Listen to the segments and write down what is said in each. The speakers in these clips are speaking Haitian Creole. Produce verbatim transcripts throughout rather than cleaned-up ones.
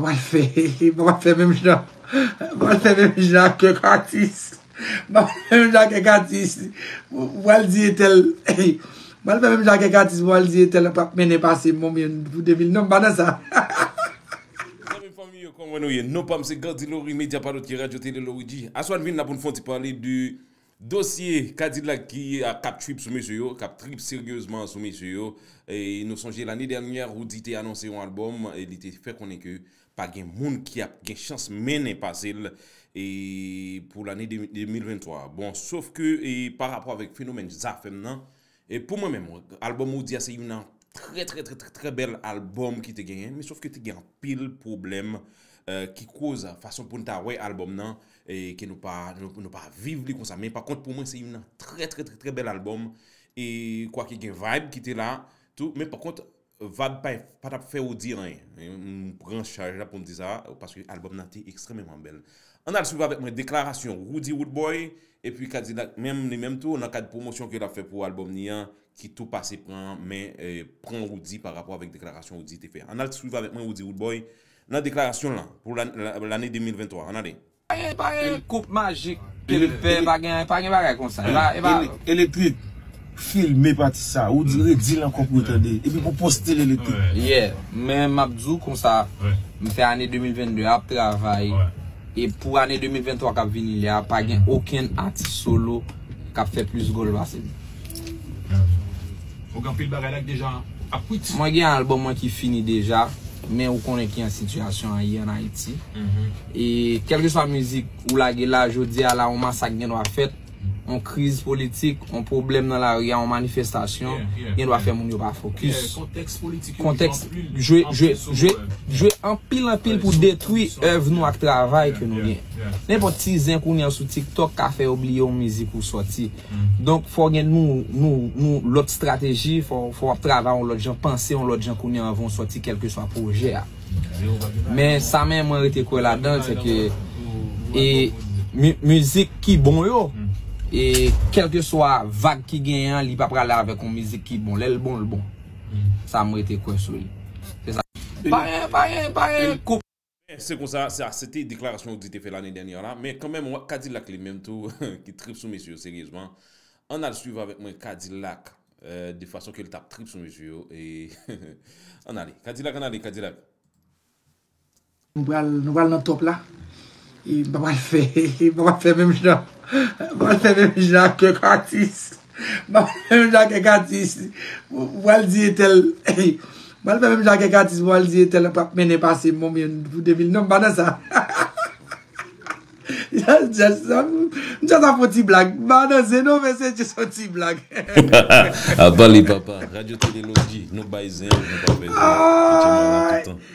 pral fè, m pral fè menm jan. M pral fè menm jan ak kèk atis. M pral fè menm jan ak kèk atis. M pral di entèl. M pral fè menm jan ak kèk atis, m pral di entèl p ap mennen pase m, bon, men pou de mil, non, m pa nan sa. Zanmi fanmi yo, kòman nou ye? Non pa m se Gandilori, medya pa dòt ke Radyo Tele Lorigi. Aswè n vin la pou n fè yon ti pale de dosye Kadilak ki a, k ap trip sou mesye yo, k ap trip seryezman sou mesye yo. E nou sonje lane dènyè, Roody te anonse yon albòm e li te fè konnen ke pa gen moun ki ap gen chans mennen pase l e pou lane de, de mil venntwa. Bon, sof ke e pa rapò avèk fenomèn Zafèm nan, e pou mwen menm, albòm Roody a se youn nan trè, trè, trè, trè, trè bèl albòm ki te genyen, men sof ke te gen anpil pwoblèm e ki koz fason pou n ta wè albòm nan e ke nou pa, nou, nou pa viv li konsa. Men pa kont pou mwen se youn nan trè, trè, trè, trè bèl albòm e kwake gen vibe ki te la tou, men pa kont vibe pa, pa t ap fè Roody anyen. M pran chaj la pou m di sa, paske albòm nan te ekstrèmeman bèl. Ann al swiv avèk mwen deklarasyon Roody Roodboy, epi Kadilak menm, li menm tou, nan kad pwomosyon ke l ap fè pou albòm li an, ki tou pase pran men, e, pran Roody pa rapò avèk deklarasyon Roody te fè. Ann al swiv avèk mwen Roody Roodboy nan deklarasyon l lan pou la, la, lane de mil venntwa. Ann ale. Pa gen, pa gen koup majik ke l fè, pa gen, pa gen bagay konsa. E pa, e pa. Ele-, Elektrik, filme pati sa. Ou di, redi l ankò pou yo tande. Epi pou poste l, Elektrik. Yeah, men m ap di w konsa, m fè ane de mil vennde a ap travay. E pou ane de mil venntwa k ap vini la, pa gen okenn atis solo k ap fè plis gòl pase m. Ou gen anpil bagay la ki deja ap kwit. Mwen gen albòm mwen ki fini deja, men ou konnen ki an sitiyasyon an ye an Ayiti. E kèlkeswa mizik ou lage la, jodi a la, yon masak gen dwa fèt, yon kriz politik, yon pwoblèm nan lari a, yon manifestasyon, gen dwa fè moun yo pa fokis. Kontèks jwe, jwe, jwe, jwe anpil, anpil pou detwi èv nou ak travay ke nou gen. Nenpòt ti zen kounye a sou TikTok ka fè yo bliye yon mizik ou sòti. Donk, fò gen nou, nou, nou lòt estrateji, fò, fò w ap travay yon lòt jan, panse yon lòt jan kounye a anvan w sòti kèlkeswa pwojè a. Men sa men mwen rete kwè ladan l, se ke e mi-, mizik ki bon yo, e kèlkeswa vag ki genyen an, li pa prale avèk yon mizik ki bon. Lè l bon, l bon. Sa m rete kwè sou li. Se sa. Pa gen, pa gen, pa gen koup. Men se konsa, sa se te deklarasyon Roody te fè lane dènyè la. Men kanmenm, w-, Kadilak li menm tou, ki trip sou mesye yo seryezman. Ann al swiv avèk mwen Kadilak, e, de fason ke l t ap trip sou mesye yo. E, ann ale. Kadilak, ann ale, Kadilak. Nou pral, nou pral nan top la. E m pa pral fè, m pa pral fè menm jan. M pral fè menm jan ak kèk atis. M pral fè menm jan ak kèk atis. M pral di entèl. M pral fè menm jan ak kèk atis, m pral di entèl p ap mennen pase m, bon, men pou de mil, non, m pa nan sa. Just, just, m just ap fè yon ti blag. M pa nan zen non, men se just yon ti blag. Apa li, papa. Radyo Tele Lorigi, nou bay zen, nou pa fè zen. Ay. Tout tan.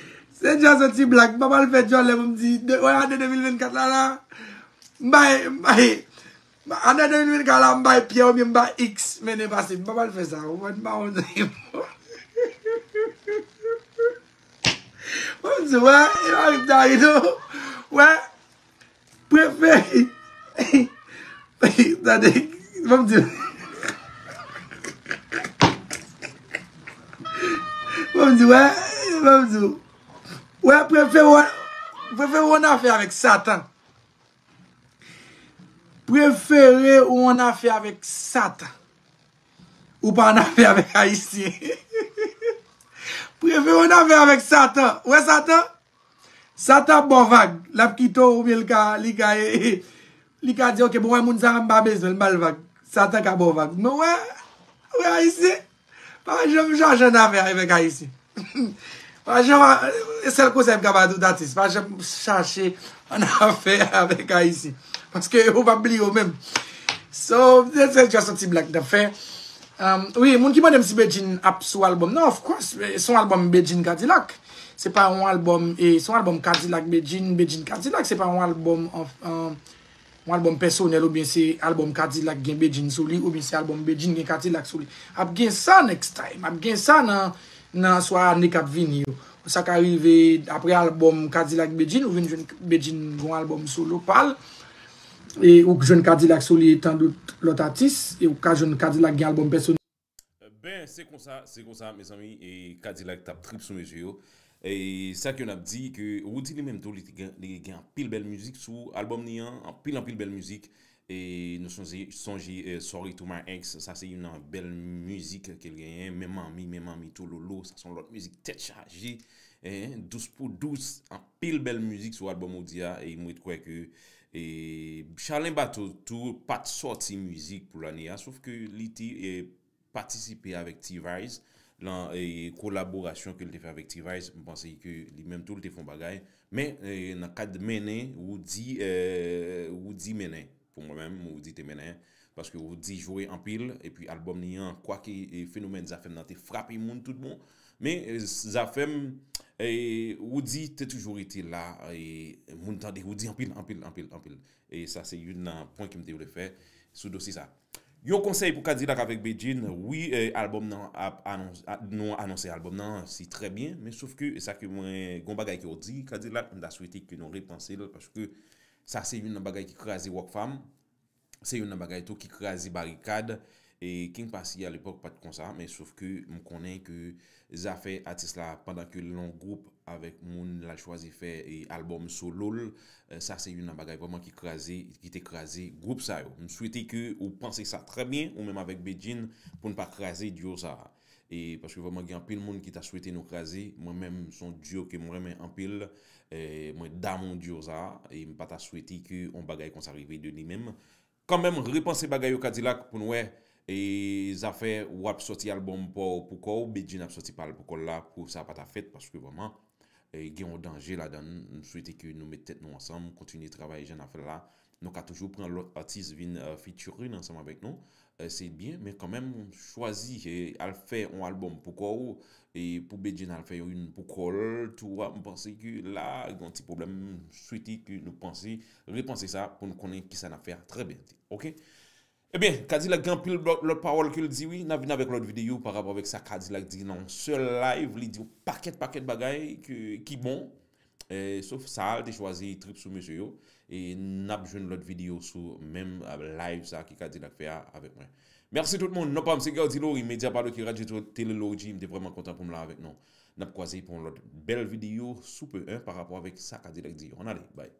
Se just yon ti blag. M pa pral fè djòlè pou m di, de, wè, ane de mil vennkat la, la. M bay, m bay, ane de mil vennkat la, m bay pyè oubyen m bay X, mennen pase. M pa pral fè sa, ou konprann? M pa konn. Bon, m di, wè, e pa Victor Rido. Wè, prefere. Tande, bon, m di. Bon, m di, wè, bon, m di. Wè, prefere, prefere w an afè avèk Satan. Prefere w an afè avèk Satan. Ou pa an afè avèk Ayisyen. Prefere w an afè avèk Satan. Ou wè Satan? Satan ap ba w vag. L ap kite w oubyen l ka, li ka, li ka di, "Ok, bon, wè moun sa a, m pa bezwen l, m ba l vag." Satan ka ba w vag. Men w wè, w wè Ayisyen? Pa janm chache an afè avèk Ayisyen. Pa janm, e sèl konsèy m ka ba tout atis, pa janm chache an afè avèk Ayisyen. Paske yo p ap bliye w menm. So, se, se just yon ti blag n ap fè. Um, wi, moun ki mande m si Bedjine ap sou albòm nan, of course, e, se yon albòm Bedjine Kadilak. Se pa yon albòm, e, se yon albòm Kadilak Bedjine, Bedjine Kadilak, se pa yon albòm, an, an, yon albòm pèsonèl oubyen se albòm Kadilak gen Bedjine sou li oubyen se albòm Bedjine gen Kadilak sou li. Ap gen sa next time. Ap gen sa nan, nan swa ane k ap vini yo. Sa ka rive apre albòm Kadilak Bedjine, ou vin jwenn Bedjine gon albòm solo pa l. E ou k jwenn Kadilak sou li e tandout lòt atis, e ou ka jwenn Kadilak gen albòm pèsonèl. Ben, se konsa, se konsa, mezanmi, e Kadilak t ap trip sou mesye yo. E sa ke n ap di ke Roody li menm tou, li te gen, li gen anpil bèl mizik sou albòm li an, anpil, anpil bèl mizik. E nou sonje, sonje eh, Sorry to My Ex, sa se youn nan bèl mizik ke l genyen. Men Manmi, Men Manmi Tololo, sa se yon lòt mizik tèt chaje. Eh, Dous pou Dous, anpil bèl mizik sou albòm Roody a. E mwen kwè ke e Charlin Bato tou pa t sòti mizik pou lane a, sof ke li te eh, patisipe avèk T-Vice nan eh, kolaborasyon ke l te fè avèk T-Vice. M panse ke li menm tou, li te fè yon bagay. Men eh, nan kad mennen, Roody, eh, Roody mennen. Pou mwen menm, Roody te mennen. Paske Roody jwe anpil, epi albòm li an, kwake eh, fenomèn Zafèm nan te frape moun tout bon. Men eh, Zafèm, eh, Roody te toujou rete la, eh, moun tande Roody anpil, anpil, anpil, anpil. E sa se youn nan pwen ke m te vle fè sou dosye sa. Yon konsèy pou Kadilak avèk Bedjine, wi, eh, albòm nan ap anons, a- nou anonse albòm nan, se trè byen, men sof ke sa ke mwen, gon bagay ke w di, Kadilak, m ta swete ke nou repanse l, paske sa se youn nan bagay ki kraze Rockfam, se youn nan bagay tou ki kraze Barikad, e King Passy alepòk pa t konsa, men sof ke m konnen ke zafè atis la, pandan ke l nan gwoup avèk moun l al chwazi fè e albòm solo l, eh, sa se youn nan bagay vrèman ki kraze, ki te kraze gwoup sa yo. M swete ke ou panse sa trè byen, ou menm avèk Bedjine, pou n pa kraze duo sa a. E paske vrèman gen anpil moun ki ta swete nou kraze, mwen menm se yon duo ke mwen renmen anpil, eh, mwen damou duo sa a, e m pa ta swete ke yon bagay konsa rive de li menm. Kanmenm, repanse bagay yo Kadilak pou n wè e zafè w ap sòti albòm pa w pou kò w, Bedjine ap sòti pa l pou kò l la, pou sa pa ta fèt, paske vrèman e, gen yon danje ladan l. M swete ke nou met tèt nou ansanm, kontinye travay jan n ap fè l la. Nou ka toujou pran lòt atis vin eh, featuring ansanm avèk nou. Eh, se byen, men kanmenm, chwazi eh, al fè yon albòm pou kò w, e pou Bedjine al fè youn pou kò l tou a, m panse ke la gen yon ti pwoblèm. M swete ke nou panse, repanse sa pou nou konnen kisa n ap fè a trè byento. Oke? Ebyen, Kadilak gen anpil lòt, lòt pawòl ke l di, wi. N ap vin avèk lòt videyo pa rapò avèk sa Kadilak di nan yon sèl live. Li di yon pakèt, pakèt bagay ke, ki bon. Eh, sof sa, l te chwazi trip sou mesye yo. E n ap jwenn lòt videyo sou menm eh, live sa ke Kadilak fè a avèk mwen. Mèsi tout moun. Non pa m se Gaudy Laurie, medya pa doki, radyo tele Laurie G. M te vrèman kontan pou m la avèk nou. N ap kwaze pou yon lòt bèl videyo sou pe, en, pa rapò avèk sa Kadilak di yo. Ann ale, bay.